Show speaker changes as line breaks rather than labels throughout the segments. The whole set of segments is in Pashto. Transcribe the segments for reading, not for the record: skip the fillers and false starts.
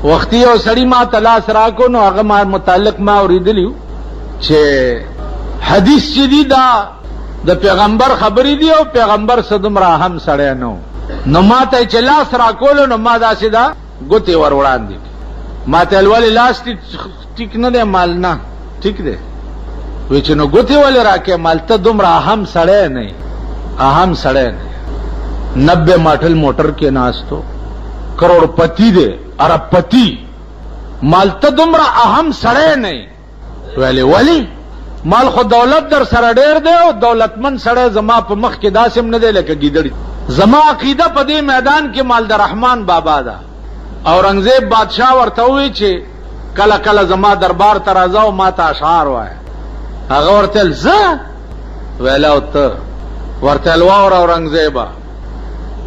وختي یو سړي ما ته لاس راکړو، نو هغه ما متعلق ما اورېدلي چې حدیث چې دي دا د پیغمبر خبرې دي او پیغمبر څه دومره اهم سړی نه و. نو ما ته یې چې لاس راکولو نو ما داسې دا ګوتې ور وړاندې کړې. ما ته ویل ولې لاس ټیک نه دی؟ مال نه ټیک دی. وی چې نو ګوتې ولې راکې؟ مال ته دومره اهم سړی نه یې، اهم سړی نه یې. 90 ماټل موټر کې ناستو، کروڑپتی دی، اربپتی، مال ته دومره اهم سړی نه یې. ویلې ولې؟ مال خو دولت در سره ډېر دی او دولتمن سړی زما په مخ کې داسې هم نه دی لکه ګیدړ. زما عقیده په دې میدان کې مال د رحمان بابا ده. اورنګزیب بادشاه ورته ووی چې کله کله زما دربار ته راځه او ما ته اشعار وایه. هغه ورته ویل زه؟ ویل او ته؟ ورته ویل واوره اورنګزیبه،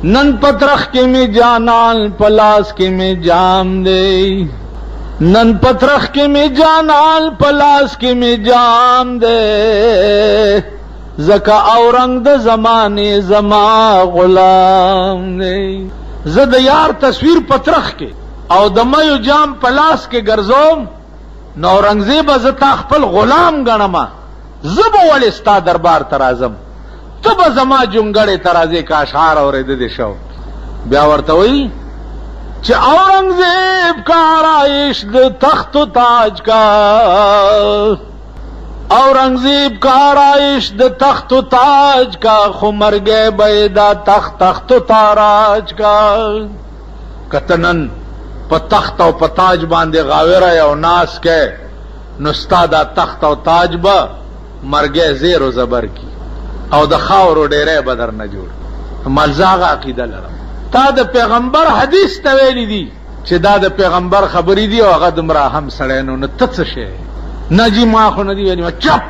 نن په ترخ کې مې جانان په لاس کې مې جام دی، نن په ترخ کې مې جانان په لاس کې مې جام دی، ځکه اورنګ د زمانې زما غلام دی. زه د یار تصویر په ترخ کې او د میو جام په لاس کې ګرځوم، نو اورنګزیبه زه تا خپل غلام ګڼم، زه به ولې ستا دربار ته راځم، ته به زما جونګړې ته راځې. که اشعار اورېده دې شو. بیا ورته وایي چې اورنګزیب کا آرایش د تخت و تاج کا، اورنګزیب کا آرایش د تخت و تاج کا، خو مرګی به یې دا تخت تخت و تاراج کا. که ته نن په تخت او په تاج باندې غاوره او ناس کې، نو ستا دا تخت او تاج به مرګی زیر و زبر کی او د خاورو ډیری به درنه جوړ. مال زه هغه عقیده لرم. تا د پیغمبر حدیث ته ویلي دي چې دا د پیغمبر خبرې دي او هغه دومره اهم سړی نو، نو ته څه شی؟ نه جي ما خو نه دي ویلي. چپ،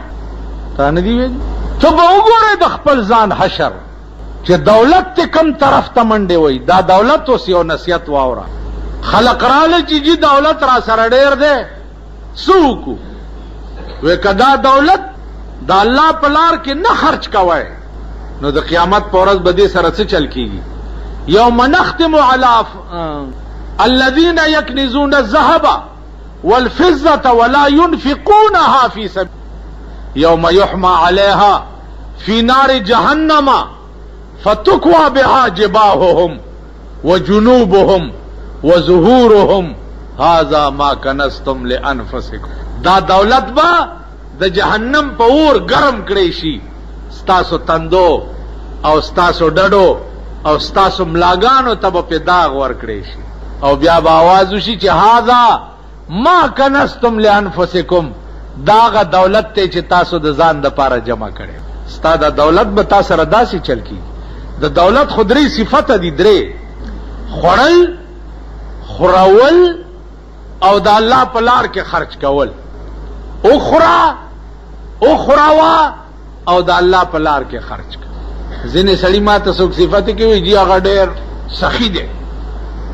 تا نه دي ویلي؟ ته به وګورې د خپل ځان حشر چې دولت ته کم طرف ته منډې وایي. دا دولت اوس یو نصیحت واوره، خلق راله چې جي دولت را سره ډېر دی، څه وکړو؟ وی که دا دولت د الله په لار کې نه خرچ کوی نو د قیامت په ورځ به دې سره څه چل کیږي؟ یوم نختم علی الذین یکنزون الذهب والفضة ولا ينفقونها في سبيل یوم یحمى علیها فی نار جهنم فتکوى بها جباههم وجنوبهم وظهورهم هذا ما کنزتم لانفسکم. دا دولت به د جهنم په اور ګرم کړی شي، ستاسو تندو او ستاسو ډډو او ستاسو ملاګانو ته به پې داغ ورکړی شي او بیا به آواز وشي چې هذا ما کنزتم لانفسکم، دا هغه دولت دی چې تاسو د ځان دپاره جمع کړی. ستا دا دولت به تا سره داسې چل کیږي. د دولت خو درې صفته دي، درې: خوړل، خورول او د الله په لار کې خرچ کول. وخوره، وخوروه او د الله په لار کې خرچ کړه. ځینې سړي ما ته څوک صفت کوي جي هغه ډېر سخي دی.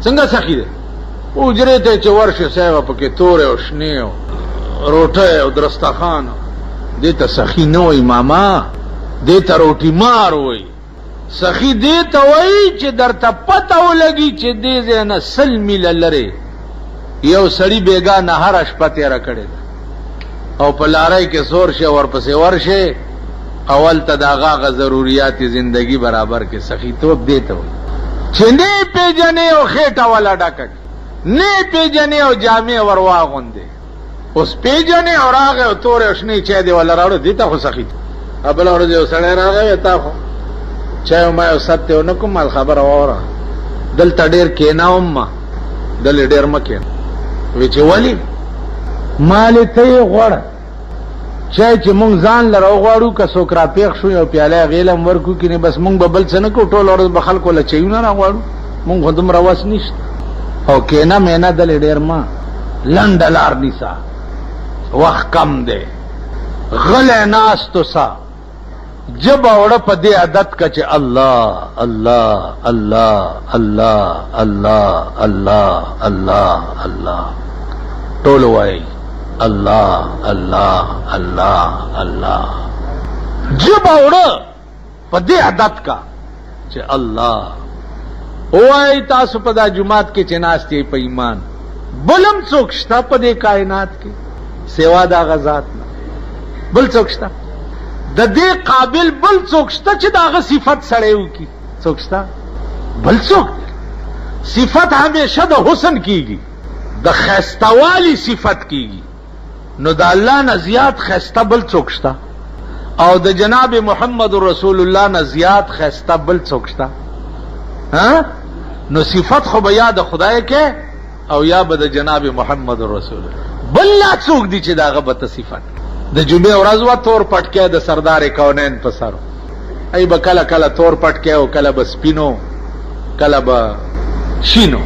څنګه سخي دی؟ حجرې ته چې ورشې صاحب پکې تورې او شنې او روټۍ او درستخان. دې ته سخي نه وایي ماما، دې ته روټي مار وایي. سخي دې ته وایي چې درته پته ولګي چې دې ځای نه 100 میله لرې یو سړي بېګا نه هره شپه تېره کړې ده او په لارۍ کې سور شي، ورپسې ورشي او هلته د هغه هغه ضروریات زندګي برابر کړي. سخیتوب دې ته وایي چې نه یې پېژنې او خېټه وله ډکه کړي، نه یې پېژنې او جامې ور واغوندې. اوس پېژنې او راغی او تورې او شنې چای دې وله راوړې، دې ته خو سخي. بله ورځ یو سړی راغی، تا خو چای ما یو ست ونه کوم. مال خبره واوره، دلته ډېر کښېناوم ما، دلې ډېر مه کښېنه. وی چې ولې؟ مالې ته یې غوړه چای چې مونږ ځان لره وغواړو، که څوک راپېښ شو یو پیاله هغې له هم ورکړو کینې، بس مونږ به بل څه نه کوو، ټوله ورځ به خلکو له چایونه راغواړو، مونږ خو دومره وس نشته. او کښېنه مېنه دلې ډېر مه، لنډه لار نیسه، وخت کم دی، غلی ناست اوسه، ژبه وړه په دې عادت که چې الله الله الله الله الله الله الله الله، ټول وایي الله الله الله الله. ژبه وړه په دې عادت کا چې الله وایي. تاسو په دا جومات کې چې ناست یئ په ایمان بل هم څوک شته په دې کائنات کې سوا د هغه ذات نه؟ بل څوک شته د دې قابل؟ بل څوک شته چې د هغه صفت سړی وکړي؟ څوک شته؟ بل څوک؟ صفت همیشه د حسن کیږي، د ښایستهوالي صفت کیږي. نو د الله نه زیات ښایسته بل څوک شته؟ او د جناب محمد رسول الله نه زیات ښایسته بل څوک شته؟ ها، نو صفت خو به یا د خدای کې او یا به د جناب محمد رسول. بل لا څوک دي چې د هغه به ته صفت؟ د جمعې ورځ وه، تور پټکی د سردار کونین په سر. ای به کله کله تور پټکی او کله به سپینو، کله به شینو.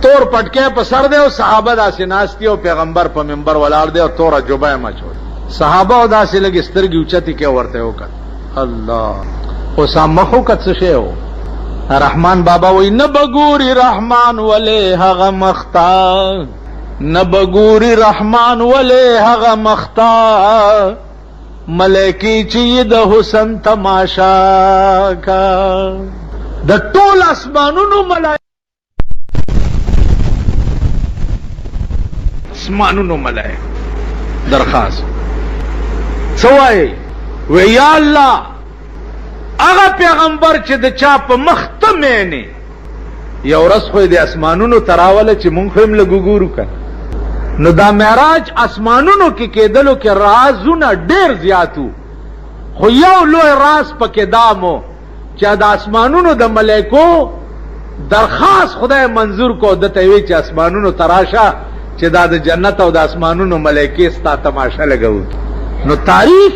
تور پټکی په سر دی او صحابه داسې ناست دي او پیغمبر په منبر ولاړ دی او توره جبه یې مچولې. صحابه او داسې لږې سترګې اوچتې کړې، ورته یې وکتل. الله، اوس مخ وکت، څه شی و؟ رحمان بابا وایي، نه به ګوري رحمان ولې هغه مخ ته، نه به ګوري رحمان ولې هغه مخ ته، ملائکې چې د حسن تماشا کا. د ټول اسمانونو ملائکه، اسمانونو ملائکه درخواست څه وایي؟ وی یا الله، هغه پیغمبر چې د چا په مخ ته مینې، یو ورځ خو د اسمانونو ته راوله چې مونږ خو هم لږ وګورو که. نو دا معراج اسمانونو کې کېدلو کې رازونه ډېر زیات وو، خو یو لوی راز پکې دا مو چې د اسمانونو د ملائکو درخواست خدای منظور کو، دته وی چې اسمانونو ته راشه چې دا د جنت او د اسمانونو ملائکې ستا تماشه لګوي. نو تعریف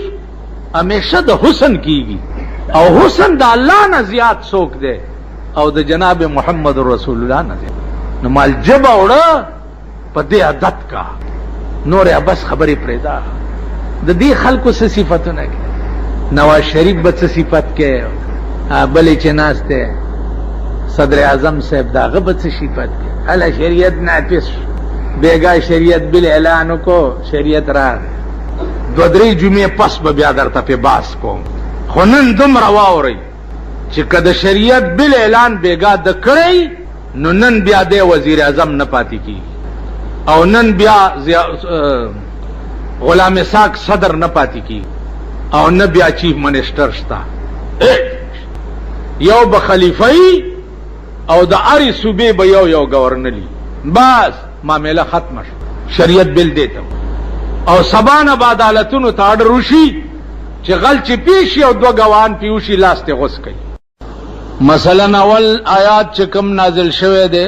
همیشه د حسن کیږي او حسن د الله نه زیات څوک دی؟ او د جناب محمد رسول الله نه زیات. نو مال جبه وړه په دې عادت کا، نور بس خبرې پرېږده. د دې خلکو څه صفتونه کوي؟ نواز شریف به څه صفت کوي؟ بلې چې ناست دی صدر اعظم صاحب، د هغه به څه صفت کوي؟ هله شریعت نافذ شو، بېګا شریعت بل اعلان وکړو، شریعت راغی. دوه درې جمعې پس به بیا درته پې باس کوم، خو نن دومره واورئ چې که د شریعت بل اعلان بېګا د کړی، نو نن بیا دی وزیر اعظم نه پاتې کیږي او نن بیا غلام اسحاق صدر نه پاتې کیږي او نه بیا چیف منسټر شته. یو به خلیفه او د هرې صوبې به یو یو گورنر، بس معامله ختمه شوه. شریعت بل دی ته او سبا نه به عدالتونو ته اډر وشي چې غل چې پیش او دوه ګوان پیوشي، لاس ته غوڅ کوي. مثلا اول آیات چې کوم نازل شوی دی،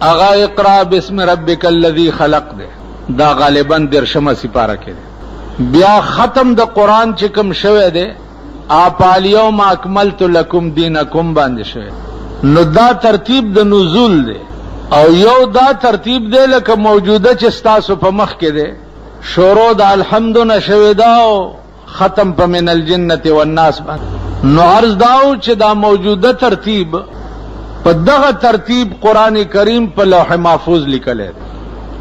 هغه اقرا بسم ربک الذی خلق دی، دا غالبا 30مه سپاره کې دی. بیا ختم د قرآن چې کوم شوی دی، اپ الیوم اکملت لکم دینکم باندې شوی. نو دا ترتیب د نزول دی او یو دا ترتیب دی لکه موجوده چې ستاسو په مخ کې دی، شروع د الحمد نه شوی دا او ختم په من الجنة والناس باندې. نو عرض داو چې دا موجوده ترتیب، په دغه ترتیب قرآن کریم په لوح محفوظ لیکلی دی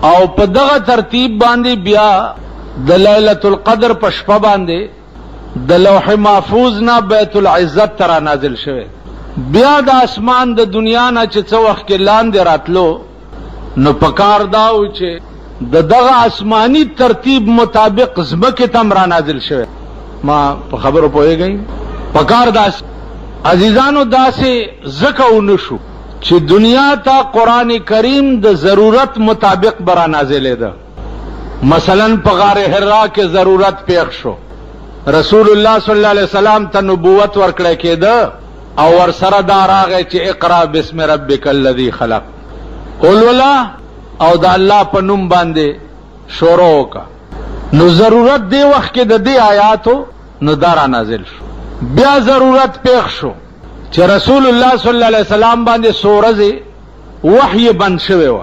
او په دغه ترتیب باندې بیا د لیلة القدر په شپه باندې د لوح محفوظ نه بیت العزت ته را نازل شوی. بیا د اسمان د دنیا نه چې څه وخت کې لاندې راتلو، نو پکار دا و چې د دغه آسماني ترتیب مطابق ځمکې ته هم را نازل شوی. ما په خبرو پوهېږئ؟ پکار داسې، عزیزانو، داسې ځکه ونه شو چې دنیا ته قرآن کریم د ضرورت مطابق به را نازلېده. مثلا په غار حرا کې ضرورت پیښ شو، رسول الله صلی الله علیه وسلم ته نبوت ورکړی کېده او ورسره دا راغی چې اقرا بسم ربک الذی خلق، ولوله او د الله په نوم باندې شروع وکړه. نو ضرورت دی وخت کې د دې آیاتو، نو دا را نازل شو. بیا ضرورت پیښ شو چې رسول الله صلی الله علیه وسلم باندې څو ورځې وحی بند شوی و،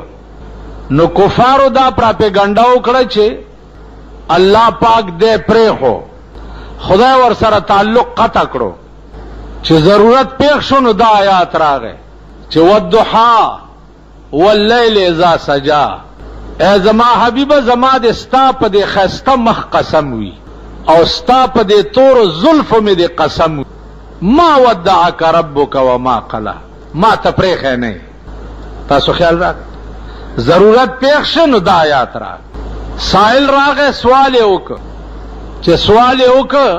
نو کفارو دا پراپیګنډا وکړه چې الله پاک دې پرېښو، خدای ورسره تعلق قطع کړو. چې ضرورت پیښ شو، نو دا آیات راغی چې والضحى واللیل اذا سجا، ای زما حبیبه، زما د ستا په دې ښایسته مخ قسم وي او ستا په دې تورو زلفو مې دې قسم وي، ما ودعک ربک وما قلا، ما ته پرېښی نه. تاسو خیال راغی؟ ضرورت پېښ شو نو دا آیات راغی. سائل راغی سوال یې وکړ، چې سوال یې وکړ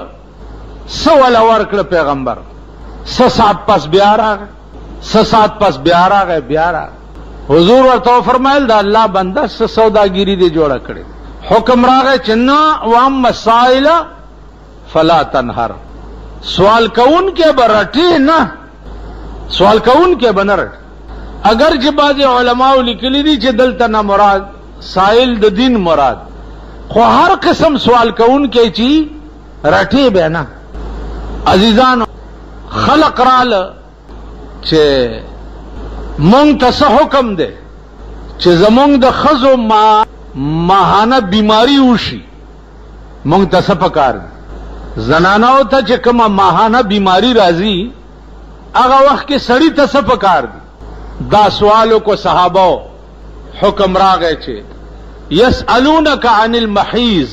څه وله ورکړه پیغمبر؟ څه ساعت پس بیا راغی، څه ساعت پس بیا راغی، بیا راغی. حضور ورته وفرمایل د الله بنده څه سوداګري دې جوړه کړې؟ حکم راغی چې نه، واما السائل فلا تنهر، سوال کوونکی به رټې نه، سوال کوونکی به نه رټې. اګر چې بعضې علماو لیکلي دي چې دلته نه مراد سائل د دین مراد، خو هر قسم سوال کوونکی چې رټې به نه. عزیزانو خلق راله چې مونږ ته څه حکم دی چې زمونږ د ښځو ماهانه بیماری وشي، مونږ ته څه پکار دی؟ زنانو ته چې کومه ماهانه بیماری راځي هغه وخت کې سړي ته څه پکار دی؟ دا سوال وکړو صحابو، حکم راغی چې یسألونک عن المحیض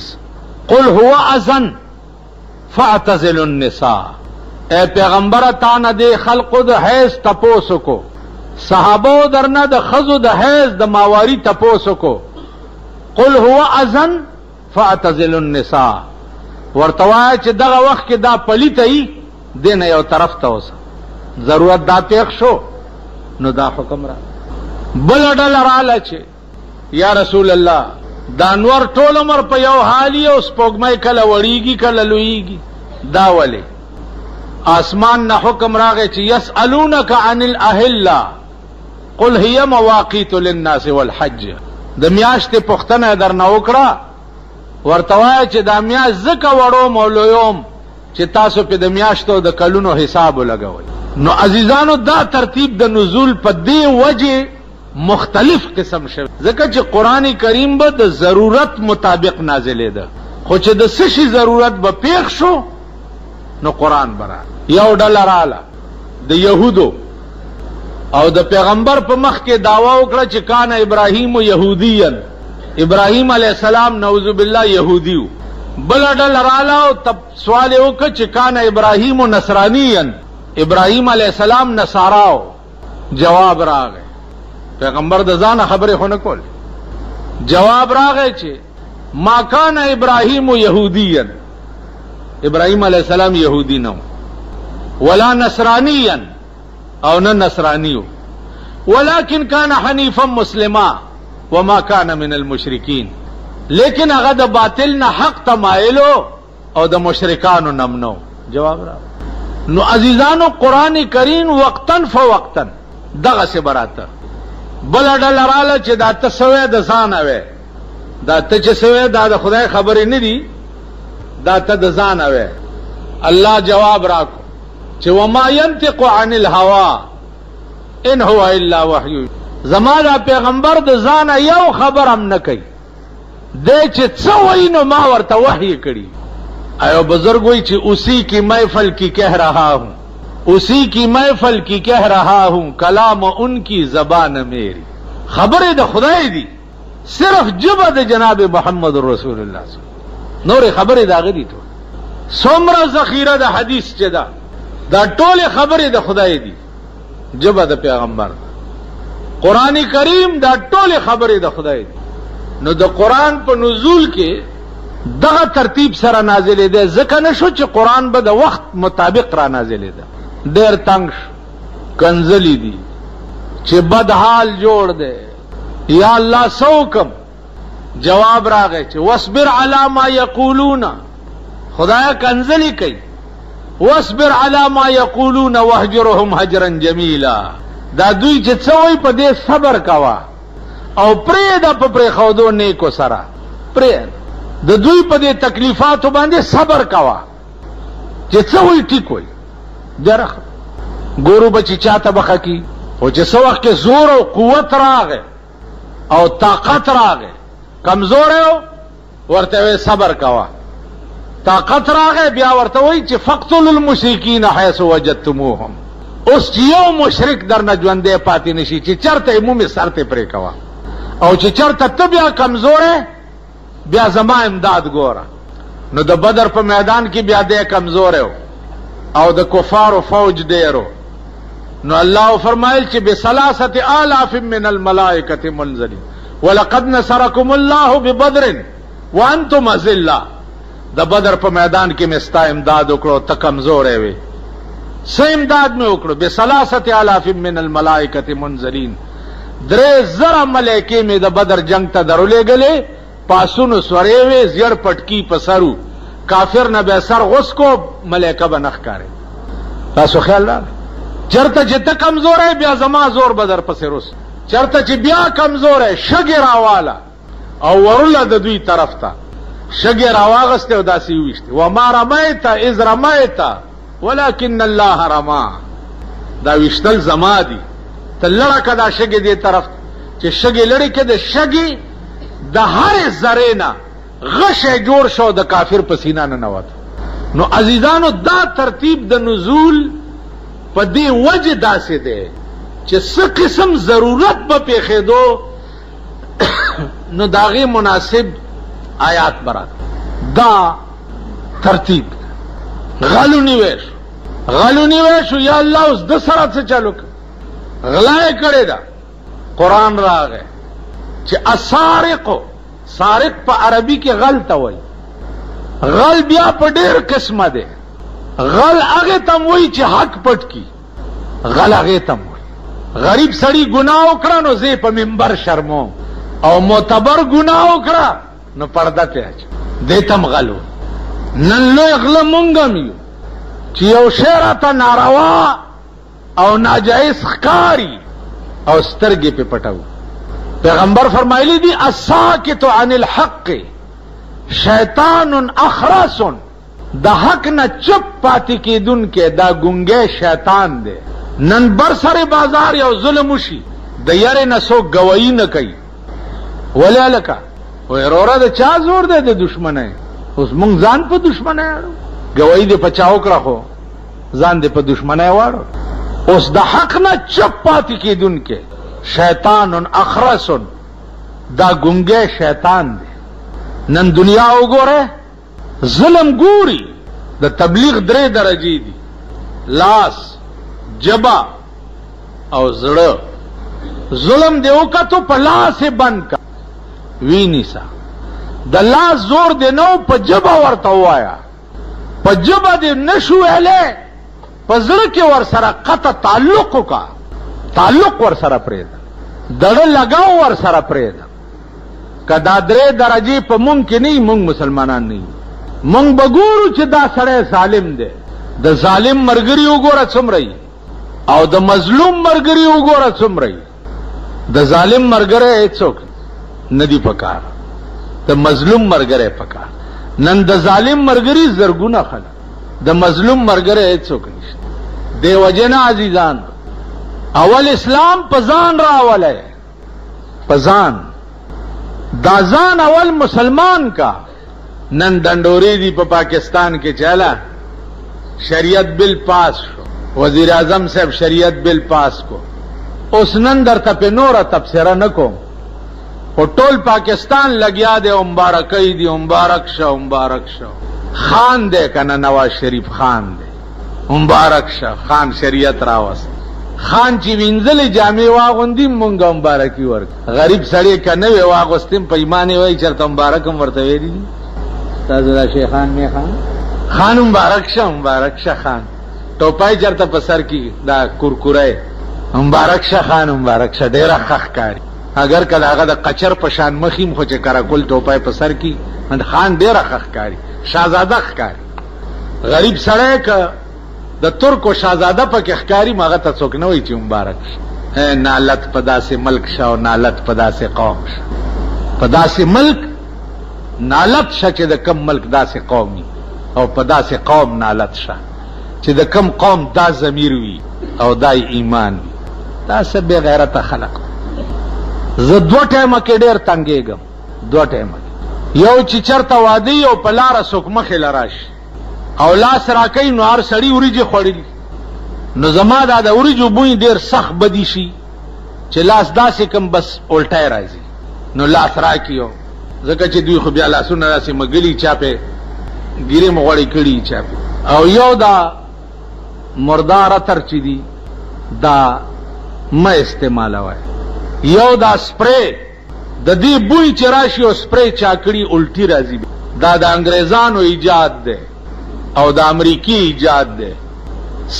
قل هو اذن فاعتزلوا النساء. اے پیغمبره تا نه دې خلقو د حیض تپوس وکړو، صحابو درنه د ښځو د حیض د ماواري تپوس وکړو، قل هو اذن فاعتزلوا النساء، ورته وایه چې دغه وخت کې دا پلیته یي، دې نه یو طرف ته اوسه. ضرورت دا پېښ شو نو دا حکم را. بله ډله راله چې یا رسول الله دا نور ټول عمر په یو حال او سپوږمۍ کله وړیږي کله لویږي، دا ولې؟ آسمان نه حکم راغی چې یسألونک عن الاهله قل هي مواقیت للناس والحج. د میاشتې پوښتنه یې درنه وکړه، ورته وایه چې دا میاشت ځکه وړوم او لویوم چې تاسو پې د میاشتو او د کلونو حساب ولګوئ. نو عزیزانو دا ترتیب د نزول په دې وجې مختلف قسم شوی، ځکه چې قرآن کریم به د ضرورت مطابق نازلېده، خو چې د څه شي ضرورت به پېښ شو نو قرآن به راغی. یو ډله راله د یهودو او د پیغمبر په مخ کې دعوا وکړه چې کان ابراهیم یهودیا، ابراهیم علیه السلام نعوذ بالله یهودي و. بله ډله راله او سوال یې وکړ چې کان ابراهیم نصرانیا، ابراهیم علیه السلام نصارا و. جواب راغی، پیغمبر د ځانه خبرې خو نه کولې، جواب راغی چې ما کان ابراهیم یهودیا، ابراهیم علیه السلام یهودي نه و، ولا نصرانیا او نه نصرانی و، ولكن کان حنیفا مسلما وما کان من المشرکین، لیکن هغه د باطل نه حق ته مایل او د مشرکانو نه نه و. جواب راغی. نو عزیزانو قرآن کریم وقتا فوقتا دغسې به راته. بله ډله راله چې دا ته څه وایې د ځانه وایې، دا ته چې څه وایې دا د خدای خبرې نه دي، دا ته د ځانه وایې. الله جواب راکړو چې وما ينطق عن الهوا ان هو الا وحی، زما دا پیغمبر د ځانه یو خبر هم نه کوي، دی چې څه وایي نو ما ورته وحی کړي. ایو بزرګ وایي چې اسی کی محفل کی کہہ رہا ہوں، اسی کی محفل کی کہہ رہا ہوں، کلام ان کی زبان میری. خبرې د خدای دي، صرف ژبه د جناب محمد رسول الله صلی نورې خبرې د هغه دي. ټول څومره ذخیره د حدیث چې ده، دا ټولې خبرې د خدای دي، ژبه د پیغمبر ده. قرآن کریم دا ټولې خبرې د خدای دي. نو د قرآن په نزول کې دغه ترتیب سره نازلېدی، ځکه نه شو چې قرآن به د وخت مطابق را نازلېده. ډېر تنګ شو، کنځلې دي چې بد حال جوړ دی، یا الله څه وکړم؟ جواب راغی چې واصبر علی ما یقولون، خدایا کنځلې کوي، واصبر علی ما یقولون واهجرهم هجرا جمیلا. دا دوی چې څه وایي په دې صبر کوه او پرېږده په پرېښودو نیکو سره، پرېږده د دوی په دې تکلیفاتو باندې صبر کوه، چې څه وایي ټیک وایي. ډېره ښه، ګورو به چې چاته به ښه کي. خو چې څه وخت کې زور او قوت راغی او طاقت راغی، کمزوری و ورته وایي صبر کوه، طاقت راغی بیا ورته وایي چې فقتلوا المشرکین حیث وجدتموهم. اوس چې یو مشرک درنه ژوندی پاتې نشي، چې چرته یې مومې سر ته پرې کوه، او چې چرته ته بیا کمزوری بیا زما امداد ګوره. نو د بدر په میدان کې بیا دی کمزوری و او د کفارو فوج ډېر و، نو الله وفرمایل چې بثلاثة آلاف من الملائکة منزلین. ولقد نصرکم الله ببدر وانتم اذلة، د بدر په میدان کې مې ستا امداد وکړو، ته کمزوری وې، څه امداد مې وکړو؟ بثلاثة آلاف من الملائکة منزلین، 3000 ملائکې مې د بدر جنګ ته درولېږلې، پاسونو سورې وې، زیړ پټکي په سرو، کافر نه به سر غوڅ کو، ملائکه به نه ښکارېده. تاسو خیال راغی؟ چېرته چې ته کمزوری بیا زما زور به درپسې رس، چېرته چې بیا کمزوری شګې راواله او ورله د دوی طرف ته، شګې راواغستې او داسې وویشتې، وما رمیت اذ رمیت ولکن الله رما، دا ویشتل زما دي، ته لړه که دا شګې دې طرف ته، چې شګې لړې که د شګې د هرې ذرې نه غشی جوړ شو د کافر په سینه ننوت. نو عزیزانو دا ترتیب د نزول په دې وجه داسې دی چې څه قسم ضرورت به پېښېدو نو د هغې مناسب آیات به راته. دا ترتیب غل ونیوی شو، غل ونیوی شو، یا الله اوس ده سره څه چل وکړم، غلا یې کړې ده. قرآن راغی چې السارق، سارق په عربي کې غل ته وایي، غل بیا په ډېر قسمه دی، غل هغې ته هم وایي چې حق پټ کړي، غل هغې ته هم وایي. غریب سړي ګناه وکړه نو زه یې په منبر شرموم، او معتبر ګناه وکړه نو پرده پرې اچوم، دې ته هم غل وایي. نن لوی غله مونږ هم یو چې یو شی راته ناروا او ناجایز ښکاري او سترګې پې پټوو. پیغمبر فرمایلی دي الساکت عن الحق شیطان اخرس، د حق نه چپ پاتې کېدونکی دا ګونګی شیطان دی. نن بر سر بازار یو ظلم وشي، د یرې نه څوک ګواهي نه کوي، ولې هلکه؟ وایي وروره د چا زور دی د دښمنۍ، اوس مونږ ځان په دښمنۍ اړو، ګواهي دې په چا وکړه خو ځان دې په دښمنۍ واړو. اوس د حق نه چپ پاتې کېدونکی شیطان اخرس، دا ګونګی شیطان دی. نن دنیا وګوره، ظلم ګوري، د تبلیغ درې درجې دي، لاس، ژبه او زړه. ظلم دې وکتو په لاس یې بند کا، وینیسه، د لاس زور دې نه و، په ژبه ورته ووایه، په ژبه دې نشو ویلی، په زړه کې ورسره قطع تعلق وکړه، تعلق ورسره پرېږده، د زړه لګاو ورسره پرېږده. که دا درې درجې په مونږ کې نه وي، مونږ مسلمانان نه یو. مونږ به ګورو چې دا سړی ظالم دی، د ظالم ملګري وګوره څومره وي، او د مظلوم ملګري وګوره څومره وي. د ظالم ملګری هېڅوک نه دی پکار، د مظلوم ملګری پکار. نن د ظالم ملګري زرګونه خلک، د مظلوم ملګری هېڅوک نشته. دې وجې نه عزیزان، اول اسلام په ځان راولی، په ځان، دا ځان اول مسلمان کا. نن ډنډورې دي په پاکستان کې چاله شریعت بل پاس شو، وزیر اعظم صاحب شریعت بل پاس کو. اوس نن درته په نوره تبصره نه کوم، خو ټول پاکستان لګیا دی او مبارکۍ دي، مبارک شه مبارک شه. خان دی که نه، نواز شریف خان دی، مبارک شه، خان شریعت راوست. خان چې وینځلې جامې واغوندي مونږ مبارکي ورکړو. غریب سړی که نوې واغوستم په ایمان یې وایي چېرته مبارک هم ورته ویلي دي. تاسو دا شیخان میخان خان مبارک شه مبارک شه خان، ټوپای چېرته په سر کې دا کرکره، مبارک شه خان مبارک شه، ډېره ښه ښکاري. اګر که د هغه د قچر په شان مخ هم، خو چې کرکل ټوپای په سر کې خان ډېره ښه ښکاري، شاهزاده ښکاري. غریب سړی که د ترکو شاهزاده پکې ښکاري، هغه ته څوک نه وایي چې مبارک شه. نالت په داسې ملک شه او نالت په داسې قوم شه، په داسې ملک نالت شه چې د کم ملک داسې قوم وي، او په داسې قوم نالت شه چې د کم قوم دا ضمیر وي او دا ایمان وي. دا څه بې غیرته خلق. زه دوه ټایمه کې ډېر تنګېږم، دوه ټایمه کې، یو چې چېرته واده وي او په لاره څوک مخې له راشي او لاس راکوي، نو هر سړي وریجې خوړلي، نو زما دا د وریجو بوی ډېر سخت بدی شي چې لاس داسې کم بس الټی راځي، نو لاس راکړي، ځکه چې دوی خو بیا لاسونه داسې مګلي، چا پې ږیرې مو غوړې کړي چا پې. او یو دا مردار عطر چې دي دا مه استعمالوئ، یو دا سپری د دې بوی چې راشي او سپری چا کړي الټي راځي. دا د انګریزانو ایجاد دی او د امریکې ایجاد دی.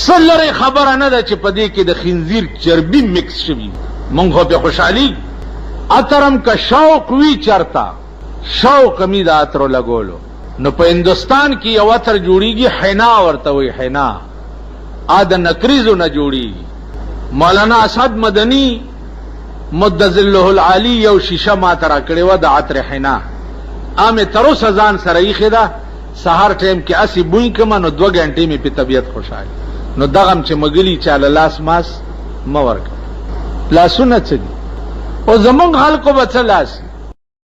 څه لرې خبره نه ده چې په دې کې د خنزیر چربي مکس شوي. مونږ خو پرې خوشحالېږو. عطر هم که شوق وي چرته شوق مي د عطرو لګولو نو په هندوستان کې یو عطر جوړیږي حنا ورته وایي حنا آ د نکریزو نه جوړیږي. مولانا اسعد مدني مد ظله العالی یو شیشه ماته راکړې وه د عطر حنا آ مې تر اوسه ځان سره ایښې ده. سهار ټایم کې هسې بوی کړم نو دوه ګنټې مې پې طبیعت خوشحال. نو دغه هم چې مګلي چا له لاس ماس مه ورکوه. لاسونه څه دي؟ او زمونږ خلکو به څه لاس وي؟